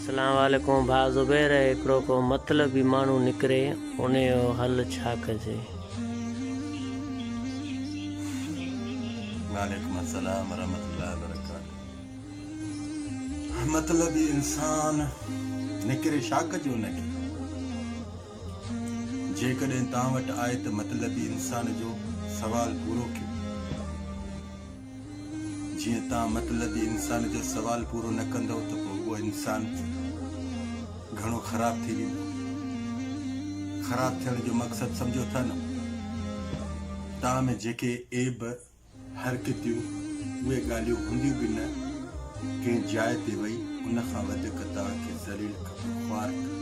اسلام عليڪم ڀاء زبير هڪڙو ڪو مطلبي ماڻهو نڪري انهي جو حل ڇا ڪجي. وعليڪم السلام ورحمة الله وبرڪاته مطلبي انسان نڪري ڇا ڪجي ان کي جيڪڏهن توهان وٽ آهي ته مطلبي انسان جو سوال پورو ڪيو. جيئن توهان مطلبي انسان جو سوال پورو نه ڪندؤ ته پوء اهو انسان گهڻو خراب ٿي ويندو. خراب ٿيڻ جو مقصد سمجهو ٿا نه؟ توهان ۾ جيڪي عيب، حرڪتيون، اهي ڳالهيون هونديون به نه، ڪنهن جاء تي وئي ان کان وڌيڪ توهان کي ذليل ڪندو، خوار ڪندو.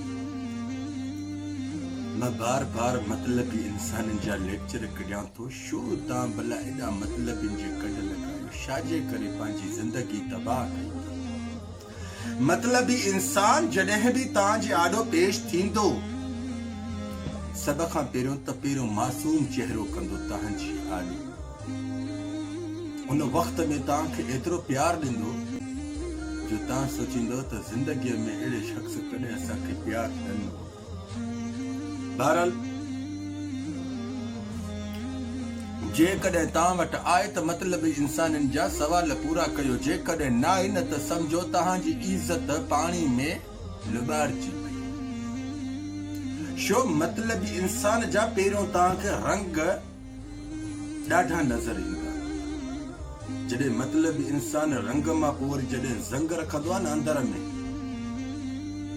مان بار بار مطلبي انسانن جا ليڪچر ڪڍيان ٿو. شو تان ڀلا ايڏا مطلبين جي ڪڍ لڳايو شاجي ڪري پنهنجي زندگي تباهه ڪئي اٿو. مطلبي انسان جڏهن به تان جي آڏو پيش ٿيندو سڀ کان پهريون ته پهريون معصوم چهرو ڪندو تان جي آڏو ان وقت ۾ تان کي ايترو پيار ڏيندو جو تان سوچيندو ته زندگي ۾ اهڙي شخص ڪڏهن اسان کي پيار نه ڏنو هوندو. بهرحال جيڪڏهن توهان وٽ آهي ته مطلبي انسانن جا سوال پورا ڪيو، جيڪڏهن ناهي نه ته سمجهو توهان جي عزت پاڻي ۾ لٻاڙجي وئي. شو مطلبي انسان جا پهريون توهان کي رنگ ڏاڍا نظر ايندا. جڏهن مطلبي انسان رنگ مان پوء وري جڏهن زنگ رکندو آهي نه اندر ۾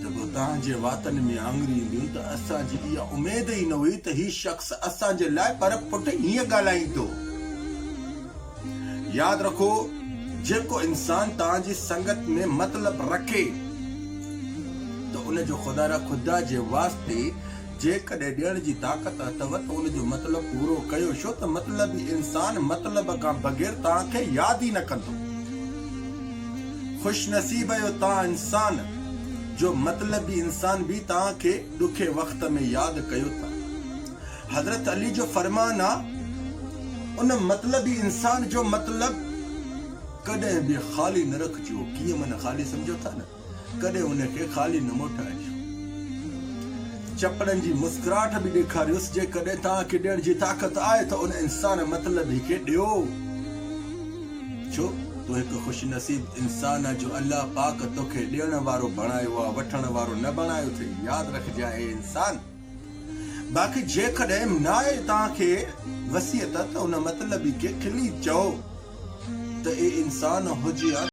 ته پوء توهان جي واتن ۾ آڱريون اينديون ته اسان جي اها اميد ئي نه هئي ته هي شخص اسان جي لاء پر پٽ هيئن ڳالهائيندو. ياد رکو جيڪو انسان توهان جي سنگت ۾ مطلب رکي ته ان جو خدارا خدا جي واسطي جيڪڏهن ڏيڻ جي طاقت اٿئو ته ان جو مطلب پورو ڪيو، ڇو ته مطلبي انسان مطلب کان بغير توهان کي ياد ئي نه ڪندو. خوش نصيب آهيو توهان انسان جو مطلبي انسان به توهان کي ڏکي وقت ۾ ياد ڪيو ٿا. حضرت علي جو فرمان آ، ان مطلبي انسان جو مطلب ڪڏهن به خالي نه رکجو، ڪيئن معنيٰ خالي سمجهو ٿا نه؟ ڪڏهن ان کي خالي نه موٽائجو. چپڙن جي مسڪراهٽ به ڏيکاريوس، جيڪڏهن توهان کي ڏيڻ جي طاقت آهي ته ان انسان مطلبي کي ڏيو. ڇو؟ تون هڪ خوش نصيب انسان آهين جو الله پاڪ توکي ڏيڻ وارو بڻايو آهي، وٺڻ وارو نه بڻايو اٿئي. ياد رکجانء اي انسان! باقي جيڪڏهن ناهي توهان کي وصيت ته ان مطلبي کي کلي چئو ته اي انسان هجي ها.